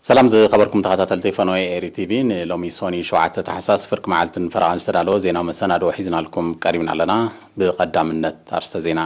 ሰላም ዝኸበርኩም ተኸታተልቲ ፈነወ ኤሪ ቲቪ፣ ንሎሚ ሶኒ ሸውዓተ ታሕሳስ ፍርቂ መዓልትን ፈረቓን ዝተዳለወ ዜናዊ መሰናድኦ ሒዝናልኩም ቀሪብና ኣለና። ብቐዳምነት ኣርስተ ዜና።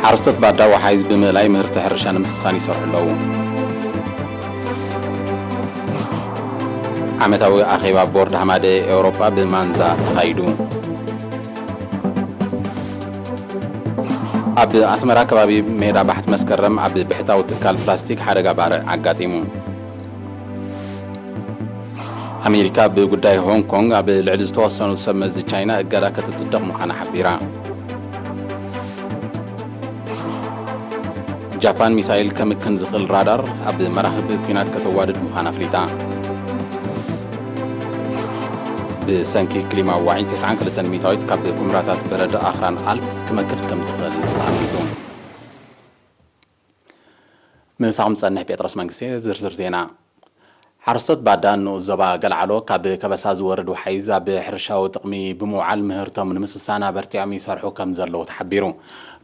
ሓረስቶት ባዳ ወሓይዝ ብምእላይ ምህርቲ ሕርሻ ንምስሳን ይሰርሑ ኣለዉ። ዓመታዊ ኣኼባ ቦርድ ሃማደ ኤውሮጳ ብማንዛ ተኻይዱ። ኣብ ኣስመራ ከባቢ ሜዳ ባሕቲ መስከረም ኣብ ብሕታዊ ትካል ፕላስቲክ ሓደጋ ባርዕ ኣጋጢሙ። ኣሜሪካ ብጉዳይ ሆንግ ኮንግ ኣብ ልዕሊ ዝተወሰኑ ሰብ መዚ ቻይና እገዳ ከተጽድቕ ምዃና ሓቢራ። ጃፓን ሚሳይል ከምክን ዝኽእል ራዳር ኣብ መራኽብ ኲናት ከተዋድድ ምዃና ኣፍሊጣ። ብሰንኪ ክሊማ ዋዒ ተስዓን ክልተን ሚእታዊት ካብ ኩምራታት በረድ ኣኽራን ኣልፕ ክመክኽ ከም ዝኽእል ኣፍሊጡ። ምሳኹም ዝጸንሕ ጴጥሮስ መንግስቴ። ዝርዝር ዜና። ሓረስቶት ባዳ ንኡስ ዞባ ገልዓሎ ካብ ከበሳ ዝወርድ ወሓይዝ ኣብ ሕርሻዊ ጥቕሚ ብምውዓል ምህርቶም ንምስሳን ኣበርቲዖም ይሰርሑ ከም ዘለዉ ተሓቢሩ።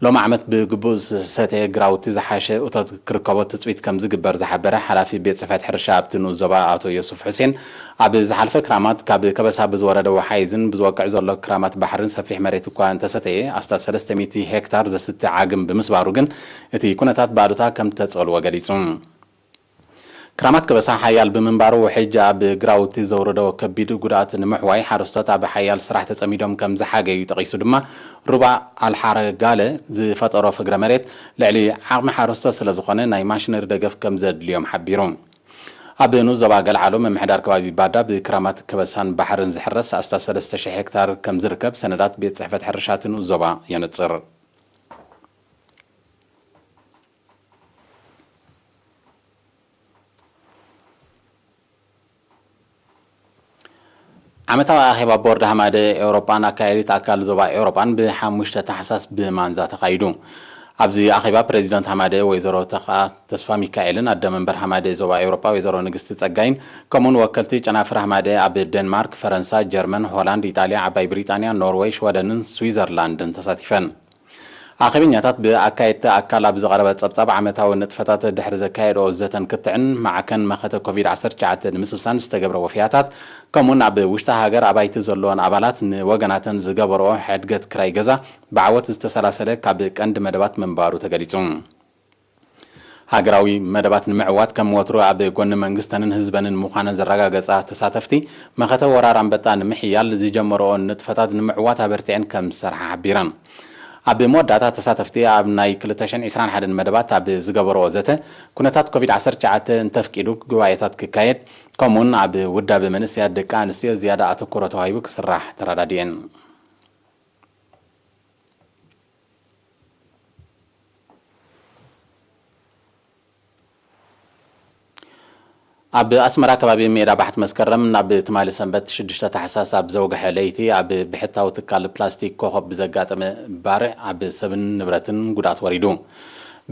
ሎሚ ዓመት ብግቡእ ዝተሰተየ ግራውቲ ዝሓሸ እቶት ክርከቦ ትጽቢት ከም ዝግበር ዝሓበረ ሓላፊ ቤት ጽሕፈት ሕርሻ ኣብቲ ንኡስ ዞባ ኣቶ ዮሱፍ ሑሴን፣ ኣብ ዝሓለፈ ክራማት ካብ ከበሳ ብዝወረደ ወሓይዝን ብዝወቅዕ ዘሎ ክራማት ባሕርን ሰፊሕ መሬት እኳ እንተሰተየ፣ ኣስታት ሰለስተ ሚእቲ ሄክታር ዘስቲ ዓግም ብምስባሩ ግን እቲ ኩነታት ባዶታ ከም ተጸልዎ ገሊጹ። ክራማት ከበሳ ሓያል ብምንባሩ፣ ውሕጅ ኣብ ግራውቲ ዘውረዶ ከቢድ ጉድኣት ንምሕዋይ ሓረስቶት ኣብ ሓያል ስራሕ ተጸሚዶም ከም ዝሓገዩ ጠቒሱ ድማ፣ ሩባ ኣልሓረጋለ ዝፈጠሮ ፍግረ መሬት ልዕሊ ዓቕሚ ሓረስቶት ስለ ዝኾነ፣ ናይ ማሽነሪ ደገፍ ከም ዘድልዮም ሓቢሩ። ኣብ ንኡስ ዞባ ገልዓሎ ምምሕዳር ከባቢ ባዳ ብክራማት ከበሳን ባሕርን ዝሕረስ ኣስታት ሰለስተ ሽሕ ሄክታር ከም ዝርከብ ሰነዳት ቤት ጽሕፈት ሕርሻ እቲ ንኡስ ዞባ የነጽር። ዓመታዊ ኣኼባ ቦርድ ሃማደ ኤውሮጳን ኣካያዲት ኣካል ዞባ ኤውሮጳን ብሓሙሽተ ታሕሳስ ብማንዛ ተኻይዱ። ኣብዚ ኣኼባ ፕሬዚደንት ሃማደ ወይዘሮ ተኽኣ ተስፋ ሚካኤልን ኣደ መንበር ሃማደ ዞባ ኤውሮጳ ወይዘሮ ንግስቲ ጸጋይን፣ ከምኡውን ወከልቲ ጨናፍር ሃማደ ኣብ ዴንማርክ፣ ፈረንሳ፣ ጀርመን፣ ሆላንድ፣ ኢጣልያ፣ ዓባይ ብሪጣንያ፣ ኖርወይ፣ ሽወደንን ስዊዘርላንድን ተሳቲፈን። ኣኼበኛታት ብኣካየድቲ ኣካል ኣብ ዝቐረበ ጸብጻብ ዓመታዊ ንጥፈታት ድሕሪ ዘካየድኦ ዘተን ክትዕን ማዕከን መኸተ ኮቪድ ዓሰርተ ትሽዓተ ንምስሳን ዝተገብረ ወፍያታት፣ ከምኡውን ኣብ ውሽጢ ሃገር ኣባይቲ ዘለወን ኣባላት ንወገናተን ዝገበርኦ ሕድገት ክራይ ገዛ ብዓወት ዝተሰላሰለ ካብ ቀንዲ መደባት ምንባሩ ተገሊጹ። ሃገራዊ መደባት ንምዕዋት ከም ወትሩ ኣብ ጎኒ መንግስተንን ህዝበንን ምዃነን ዘረጋገጻ ተሳተፍቲ፣ መኸተ ወራር ኣንበጣ ንምሕያል ዝጀመርኦ ንጥፈታት ንምዕዋት ኣበርቲዐን ከም ዝሰርሓ ሓቢረን። ኣብ መወዳእታ ተሳተፍቲ ኣብ ናይ ክልተ ሽሕን ዕስራን ሓደን መደባት ኣብ ዝገበርኦ ዘተ፣ ኩነታት ኮቪድ ዓሰርተ ትሽዓተ እንተፍቂዱ ጉባኤታት ክካየድ፣ ከምኡውን ኣብ ውዳበ መንእሰያት ደቂ ኣንስትዮ ዝያዳ ኣተኩሮ ተዋሂቡ ክስራሕ ተረዳዲኤን። ኣብ ኣስመራ ከባቢ ሜዳ ባሕቲ መስከረም ናብ ትማሊ ሰንበት ሽዱሽተ ታሕሳስ ኣብ ዘውግሐ ለይቲ ኣብ ብሕታዊ ትካል ፕላስቲክ ኮኸብ ብዘጋጠመ ባርዕ ኣብ ሰብን ንብረትን ጉድኣት ወሪዱ።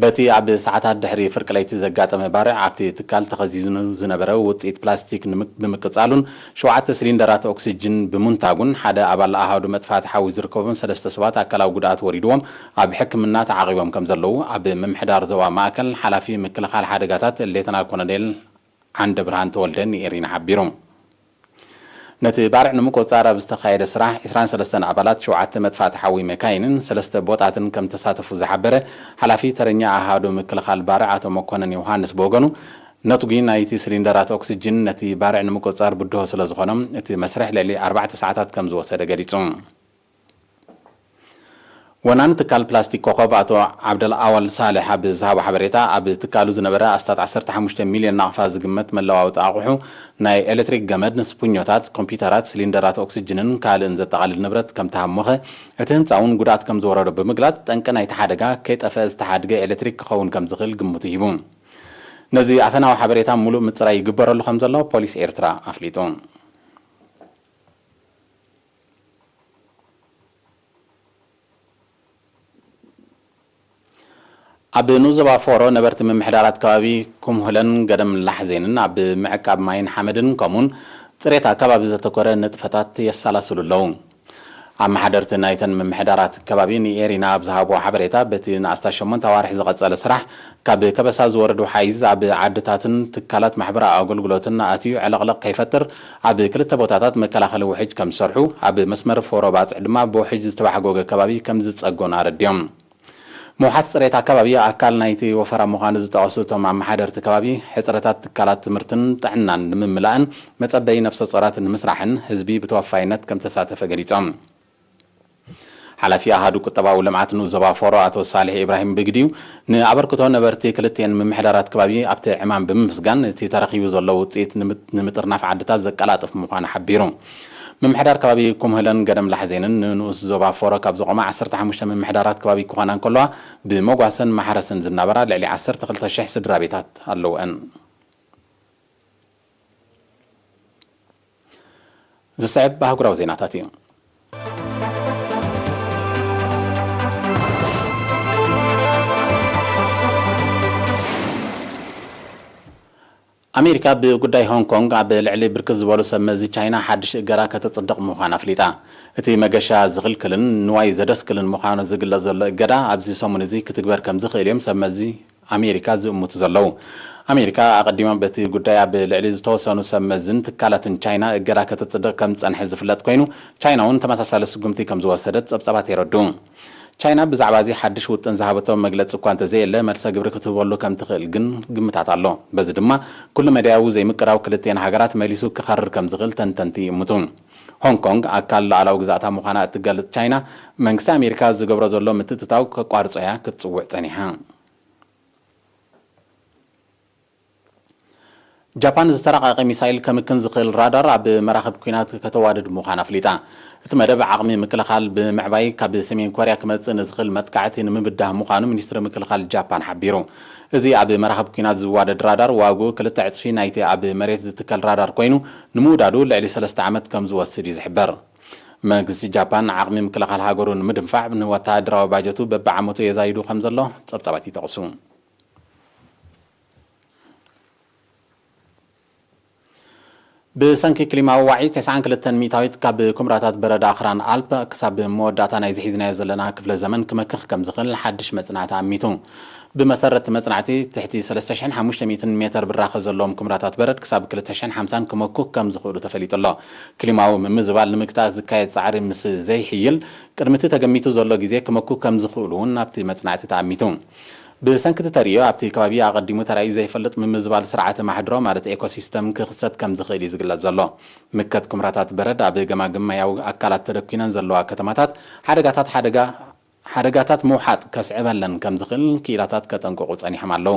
በቲ ኣብ ሰዓታት ድሕሪ ፍርቂ ለይቲ ዘጋጠመ ባርዕ ኣብቲ ትካል ተኸዚኑ ዝነበረ ውፅኢት ፕላስቲክ ንምቅ-፣ ብምቅጻሉን ሸውዓተ ሲሊንደራት ኦክሲጅን ብምንታጉን ሓደ ኣባል ኣሃዱ መጥፋእቲ ሓዊ ዝርከቦም ሰለስተ ሰባት ኣካላዊ ጉድኣት ወሪድዎም ኣብ ሕክምና ተዓቒቦም ከም ዘለዉ ኣብ ምምሕዳር ዞባ ማእከል ሓላፊ ምክልኻል ሓደጋታት ሌተናል ኮሎኔል ዓንደ ብርሃን ተወልደ ንኤሪና ሓቢሩ። ነቲ ባርዕ ንምቁጽጻር ኣብ ዝተኻየደ ስራሕ ዕስራን ሰለስተን ኣባላት ሸውዓተ መጥፋእቲ ሓዊ መካይንን ሰለስተ ቦጣትን ከም ተሳተፉ ዝሓበረ ሓላፊ ተረኛ ኣሃዱ ምክልኻል ባርዕ ኣቶ መኮነን ዮሃንስ ብወገኑ፣ ነትጒ ናይቲ ሲሊንደራት ኦክሲጅን ነቲ ባርዕ ንምቁጽጻር ብድሆ ስለ ዝኾኖም እቲ መስርሕ ልዕሊ ኣርባዕተ ሰዓታት ከም ዝወሰደ ገሊጹ። ወናኒ ትካል ፕላስቲክ ኮኸብ ኣቶ ዓብደል ኣወል ሳልሕ ኣብ ዝሃቦ ሓበሬታ፣ ኣብ ትካሉ ዝነበረ ኣስታት ዓሰርተ ሓሙሽተ ሚልዮን ናቕፋ ዝግመት መለዋወጢ ኣቑሑ፣ ናይ ኤሌክትሪክ ገመድ፣ ስፑኞታት፣ ኮምፒውተራት፣ ሲሊንደራት ኦክሲጅንን ካልእን ዘጠቓልል ንብረት ከም ተሃሞኸ፣ እቲ ህንጻ እውን ጉድኣት ከም ዝወረዶ ብምግላጽ፣ ጠንቂ ናይቲ ሓደጋ ከይጠፍአ ዝተሓድገ ኤሌክትሪክ ክኸውን ከም ዝኽእል ግምቱ ሂቡ። ነዚ ኣፈናዊ ሓበሬታ ምሉእ ምጽራይ ይግበረሉ ከም ዘሎ ፖሊስ ኤርትራ ኣፍሊጡ። ኣብ ንኡስ ዞባ ፎሮ ነበርቲ ምምሕዳራት ከባቢ ኩምሁለን ገደም ላሕዜንን ኣብ ምዕቃብ ማይን ሓመድን ከምኡን ጽሬት ኣከባቢ ዘተኮረ ንጥፈታት የሰላስሉ ኣለዉ። ኣመሓደርቲ ናይተን ምምሕዳራት ከባቢ ንኤሪና ኣብ ዝሃብዎ ሓበሬታ፣ በቲ ንኣስታት ሸሞንተ ኣዋርሕ ዝቐጸለ ስራሕ ካብ ከበሳ ዝወርድ ወሓይዝ ኣብ ዓድታትን ትካላት ማሕበራዊ ኣገልግሎትን ኣትዩ ዕለቕለቕ ከይፈጥር ኣብ ክልተ ቦታታት መከላኸሊ ውሕጅ ከም ዝሰርሑ፣ ኣብ መስመር ፎሮ ባጽዕ ድማ ብውሕጅ ዝተባሕጎገ ከባቢ ከም ዝጸገኑ ኣረዲኦም። ምውሓስ ጽሬት ኣከባቢ ኣካል ናይቲ ወፈራ ምዃኑ ዝጠቐሱ እቶም ኣመሓደርቲ ከባቢ፣ ሕጽረታት ትካላት ትምህርትን ጥዕናን ንምምላእን መጸበዪ ነፍሰ ጾራት ንምስራሕን ህዝቢ ብተወፋይነት ከም ተሳተፈ ገሊጾም። ሓላፊ ኣሃዱ ቁጠባዊ ልምዓት ንኡስ ዞባ ፎሮ ኣቶ ሳልሕ ኢብራሂም ብግዲኡ፣ ንኣበርክቶ ነበርቲ ክልቲኤን ምምሕዳራት ከባቢ ኣብቲ ዕማም ብምምስጋን፣ እቲ ተረኺቡ ዘሎ ውጽኢት ንምጥ-፣ ንምጥርናፍ ዓድታት ዘቀላጥፍ ምዃኑ ሓቢሩ። ምምሕዳር ከባቢ ኩምህለን ገደም ላሕዜንን ንንኡስ ዞባ ፎሮ ካብ ዝቖማ ዓሰርተ ሓሙሽተ ምምሕዳራት ከባቢ ክኾና እንከለዋ፣ ብመጓሰን ማሕረስን ዝናበራ ልዕሊ ዓሰርተ ክልተ ሽሕ ስድራ ቤታት ኣለውአን። ዝስዕብ ኣህጉራዊ ዜናታት እዩ። ኣሜሪካ ብጉዳይ ሆንግ ኮንግ ኣብ ልዕሊ ብርክት ዝበሉ ሰብ መዚ ቻይና ሓድሽ እገዳ ከተጽድቕ ምዃና ኣፍሊጣ። እቲ መገሻ ዝኽልክልን ንዋይ ዘደስክልን ምዃኑ ዝግለጽ ዘሎ እገዳ፣ ኣብዚ ሰሙን እዚ ክትግበር ከም ዝኽእል እዮም ሰብ መዚ ኣሜሪካ ዝእምቱ ዘለዉ። ኣሜሪካ ኣቐዲማ በቲ ጉዳይ ኣብ ልዕሊ ዝተወሰኑ ሰብ መዝን ትካላትን ቻይና እገዳ ከተጽድቕ ከም ዝጸንሐ ዝፍለጥ ኮይኑ፣ ቻይና እውን ተመሳሳሊ ስጉምቲ ከም ዝወሰደት ጸብጻባት የረድኡ። ቻይና ብዛዕባ እዚ ሓድሽ ውጥን ዝሃበቶ መግለጺ እኳ እንተዘየለ፣ መልሰ ግብሪ ክትህበሉ ከም ትኽእል ግን ግምታት ኣሎ። በዚ ድማ፣ ኩሉ መዳያዊ ዘይምቅዳው ክልቲኤን ሃገራት መሊሱ ክኸርር ከም ዝኽእል ተንተንቲ ይእምቱ። ሆንግ ኮንግ ኣካል ሉዓላዊ ግዛእታ ምዃና እትገልጽ ቻይና፣ መንግስቲ ኣሜሪካ ዝገብሮ ዘሎ ምትእትታው ከቋርጾ እያ ክትጽውዕ ጸኒሓ። ጃፓን ዝተራቐቐ ሚሳይል ከምክን ዝኽእል ራዳር ኣብ መራኽብ ኲናት ከተዋድድ ምዃና ኣፍሊጣ። እቲ መደብ ዓቕሚ ምክልኻል ብምዕባይ፣ ካብ ሰሜን ኮርያ ክመጽእ ንዝኽእል መጥቃዕቲ ንምብዳህ ምዃኑ ሚኒስትሪ ምክልኻል ጃፓን ሓቢሩ። እዚ ኣብ መራኽብ ኲናት ዝዋደድ ራዳር ዋግኡ ክልተ ዕጽፊ ናይቲ ኣብ መሬት ዝትከል ራዳር ኮይኑ፣ ንምውዳዱ ልዕሊ ሰለስተ ዓመት ከም ዝወስድ እዩ ዝሕበር። መንግስቲ ጃፓን ዓቕሚ ምክልኻል ሃገሩ ንምድንፋዕ ንወተሃደራዊ ባጀቱ በብዓመቱ የዛይዱ ከም ዘሎ ጸብጻባት ይጠቕሱ። ብሰንኪ ክሊማዊ ዋዒ፣ ተስዓን ክልተን ሚእታዊት ካብ ኩምራታት በረድ ኣኽራን ኣልፕ ክሳብ መወዳእታ ናይዚ ሒዝናዮ ዘለና ክፍለ ዘመን ክመክኽ ከም ዝኽእል ሓድሽ መጽናዕቲ ኣሚቱ። ብመሰረት መጽናዕቲ፣ ትሕቲ ሰለስተ ሽሕን ሓሙሽተ ሚእትን ሜተር ብራኸ ዘለዎም ኩምራታት በረድ ክሳብ ክልተ ሽሕን ሓምሳን ክመኩ ከም ዝኽእሉ ተፈሊጡ ኣሎ። ክሊማዊ ምምዝባል ንምግታእ ዝካየድ ጻዕሪ ምስ ዘይሕይል፣ ቅድሚ እቲ ተገሚቱ ዘሎ ግዜ ክመኩ ከም ዝኽእሉ እውን ኣብቲ መጽናዕቲ ተኣሚቱ። ብሰንኪ እቲ ተርእዮ፣ ኣብቲ ከባቢ ኣቐዲሙ ተራእዩ ዘይፈልጥ ምምዝባል ስርዓተ ማሕድሮ፣ ማለት ኤኮሲስተም፣ ክኽሰት ከም ዝኽእል እዩ ዝግለጽ ዘሎ። ምከት ኩምራታት በረድ ኣብ ገማግም ማያዊ ኣካላት ተደኲነን ዘለዋ ከተማታት፣ ሓደጋታት ሓደጋ ሓደጋታት ምውሓጥ ከስዕበለን ከም ዝኽእል ክኢላታት ከጠንቅቑ ጸኒሖም ኣለዉ።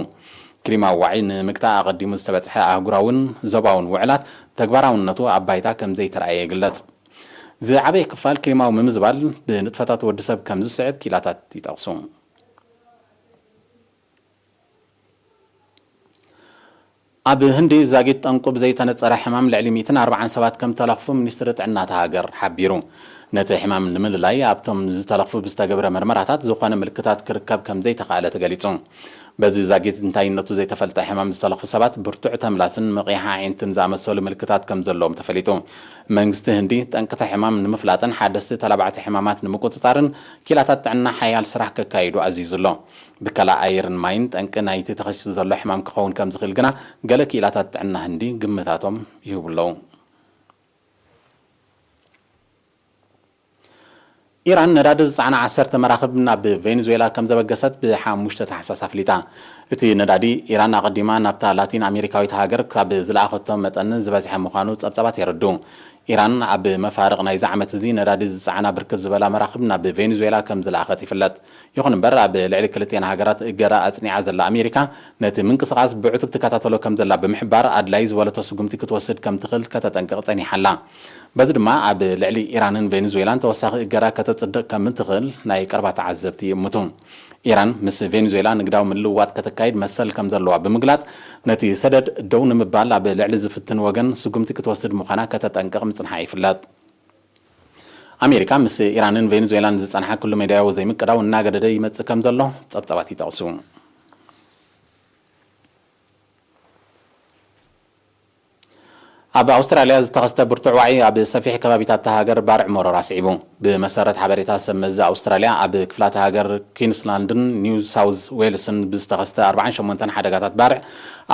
ክሊማዊ ዋዒ ንምግታእ ኣቐዲሙ ዝተበጽሐ ኣህጉራውን ዞባውን ውዕላት፣ ተግባራውነቱ ኣብ ባይታ ከም ዘይተራእየ ይግለጽ። ዝዓበየ ክፋል ክሊማዊ ምምዝባል ብንጥፈታት ወዲ ሰብ ከም ዝስዕብ ክኢላታት ይጠቕሱ። ኣብ ህንዲ ዛጊት ጠንቁ ብዘይተነጸረ ሕማም ልዕሊ ሚእትን ኣርባዓን ሰባት ከም ተለኽፉ ሚኒስትሪ ጥዕና እታ ሃገር ሓቢሩ። ነቲ ሕማም ንምልላይ ኣብቶም ዝተለኽፉ ብዝተገብረ መርመራታት ዝኾነ ምልክታት ክርከብ ከም ዘይተኻእለ ተገሊጹ። በዚ ዛጊት እንታይነቱ ዘይተፈልጠ ሕማም ዝተለኽፉ ሰባት ብርቱዕ ተምላስን ምቕያሕ ኣዒንትን ዝኣመሰሉ ምልክታት ከም ዘለዎም ተፈሊጡ። መንግስቲ ህንዲ ጠንቅቲ ሕማም ንምፍላጥን ሓደስቲ ተላባዕቲ ሕማማት ንምቁጽጻርን ኪላታት ጥዕና ሓያል ስራሕ ከካይዱ ኣዚዙ ኣሎ። ብከላ ኣየርን ማይን ጠንቂ ናይቲ ተኸሲቱ ዘሎ ሕማም ክኸውን ከም ዝኽእል ግና ገለ ክኢላታት ጥዕና ህንዲ ግምታቶም ይህቡ ኣለዉ። ኢራን ነዳዲ ዝጸዓና ዓሰርተ መራኽብ ናብ ቬኔዙዌላ ከም ዘበገሰት ብሓሙሽተ ታሕሳስ ኣፍሊጣ። እቲ ነዳዲ ኢራን ኣቐዲማ ናብታ ላቲን ኣሜሪካዊት ሃገር ካብ ዝለኣኸቶ መጠን ዝበዝሐ ምዃኑ ጸብጻባት የረድኡ። ኢራን ኣብ መፋርቕ ናይዚ ዓመት እዚ ነዳዲ ዝጸዓና ብርክት ዝበላ መራኽብ ናብ ቬኔዙዌላ ከም ዝለኣኸት ይፍለጥ። ይኹን እምበር፣ ኣብ ልዕሊ ክልቲኤን ሃገራት እገዳ ኣጽኒዓ ዘላ ኣሜሪካ፣ ነቲ ምንቅስቓስ ብዕቱብ ትከታተሎ ከም ዘላ ብምሕባር፣ ኣድላይ ዝበለቶ ስጉምቲ ክትወስድ ከም ትኽእል ከተጠንቅቕ ጸኒሓ ኣላ። በዚ ድማ፣ ኣብ ልዕሊ ኢራንን ቬኔዙዌላን ተወሳኺ እገዳ ከተጽድቕ ከም እትኽእል ናይ ቀረባ ተዓዘብቲ ይእምቱ። ኢራን ምስ ቬኔዙዌላ ንግዳዊ ምልውዋጥ ከተካይድ መሰል ከም ዘለዋ ብምግላጽ፣ ነቲ ሰደድ ደው ንምባል ኣብ ልዕሊ ዝፍትን ወገን ስጉምቲ ክትወስድ ምዃና ከተጠንቅቕ ምጽንሓ ይፍለጥ። ኣሜሪካ ምስ ኢራንን ቬኔዙዌላን ዝጸንሓ ኩሉ መዳያዊ ዘይምቅዳው እናገደደ ይመጽእ ከም ዘሎ ጸብጻባት ይጠቕሱ። ኣብ ኣውስትራልያ ዝተኸስተ ብርቱዕ ዋዒ ኣብ ሰፊሕ ከባቢታት እታ ሃገር ባርዕ መሮር ኣስዒቡ። ብመሰረት ሓበሬታ ሰብ መዚ ኣውስትራልያ፣ ኣብ ክፍላተ ሃገር ኪንስላንድን ኒው ሳውዝ ዌልስን ብዝተኸስተ ኣርባዓን ሸሞንተን ሓደጋታት ባርዕ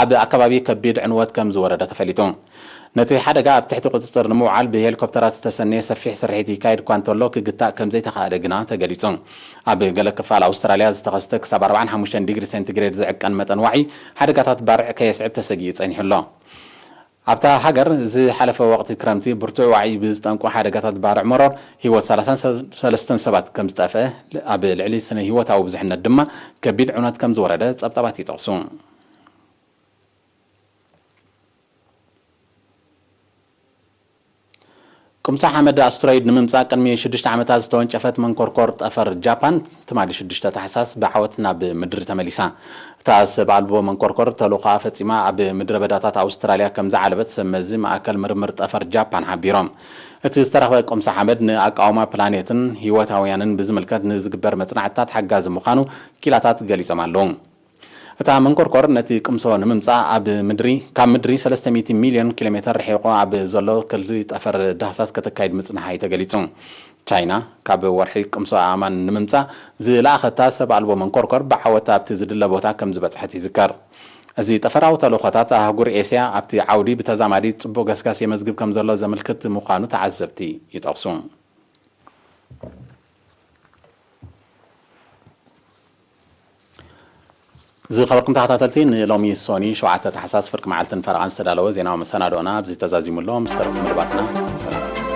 ኣብ ኣከባቢ ከቢድ ዕንወት ከም ዝወረደ ተፈሊጡ። ነቲ ሓደጋ ኣብ ትሕቲ ቁጽጽር ንምውዓል ብሄሊኮፕተራት ዝተሰነየ ሰፊሕ ስርሒት ይካየድ እኳ እንተሎ፣ ክግታእ ከም ዘይተኻእለ ግና ተገሊጹ። ኣብ ገለ ክፋል ኣውስትራልያ ዝተኸስተ ክሳብ ኣርባዓን ሓሙሽተን ዲግሪ ሴንቲግሬድ ዝዕቀን መጠን ዋዒ ሓደጋታት ባርዕ ከየስዕብ ተሰጊኡ ጸኒሑ ኣሎ። ኣብታ ሃገር ዝሓለፈ ወቕቲ ክረምቲ ብርቱዕ ዋዒ ብዝጠንቁ ሓደጋታት ባርዕ መሮር ህይወት ሰላሳን ሰለስተን ሰባት ከም ዝጠፍአ፣ ኣብ ልዕሊ ስነ ህይወታዊ ብዙሕነት ድማ ከቢድ ዕውነት ከም ዝወረደ ጸብጻባት ይጠቕሱ። ቁምሳ ሓመድ ኣስትሮይድ ንምምጻእ ቅድሚ ሽዱሽተ ዓመታት ዝተወንጨፈት መንኮርኮር ጠፈር ጃፓን፣ ትማሊ ሽዱሽተ ታሕሳስ ብዓወት ናብ ምድሪ ተመሊሳ። እታ ሰብ ኣልቦ መንኮርኮር ተልእኾኣ ፈጺማ ኣብ ምድረ በዳታት ኣውስትራልያ ከም ዝዓለበት ሰብ መዚ ማእከል ምርምር ጠፈር ጃፓን ሓቢሮም። እቲ ዝተረኽበ ቁምሳ ሓመድ ንኣቃውማ ፕላኔትን ህይወታውያንን ብዝምልከት ንዝግበር መጽናዕትታት ሓጋዚ ምዃኑ ኪላታት ገሊጾም ኣለዉ። እታ መንኮርኮር ነቲ ቅምሶ ንምምጻእ ኣብ ምድሪ፣ ካብ ምድሪ ሰለስተ ሚእቲ ሚልዮን ኪሎ ሜተር ርሒቑ ኣብ ዘሎ ክሊ ጠፈር ዳህሳስ ከተካይድ ምጽንሓ እዩ ተገሊጹ። ቻይና ካብ ወርሒ ቅምሶ ኣእማን ንምምጻእ ዝለኣኸታ ሰብ ኣልቦ መንኮርኮር ብዓወት ኣብቲ ዝድለ ቦታ ከም ዝበጽሐት ይዝከር። እዚ ጠፈራዊ ተልእኾታት ኣህጉር ኤስያ ኣብቲ ዓውዲ ብተዛማዲ ጽቡቕ ገስጋስ የመዝግብ ከም ዘሎ ዘመልክት ምዃኑ ተዓዘብቲ ይጠቕሱ። ዝኸበርኩም ተኸታተልቲ፣ ንሎሚ ሶኒ ሸውዓተ ታሕሳስ ፍርቂ መዓልትን ፈረቓን ዝተዳለወ ዜናዊ መሰናዶና ኣብዚ ተዛዚሙ ኣሎ። ምስ ተረፉ መደባትና ሰላም።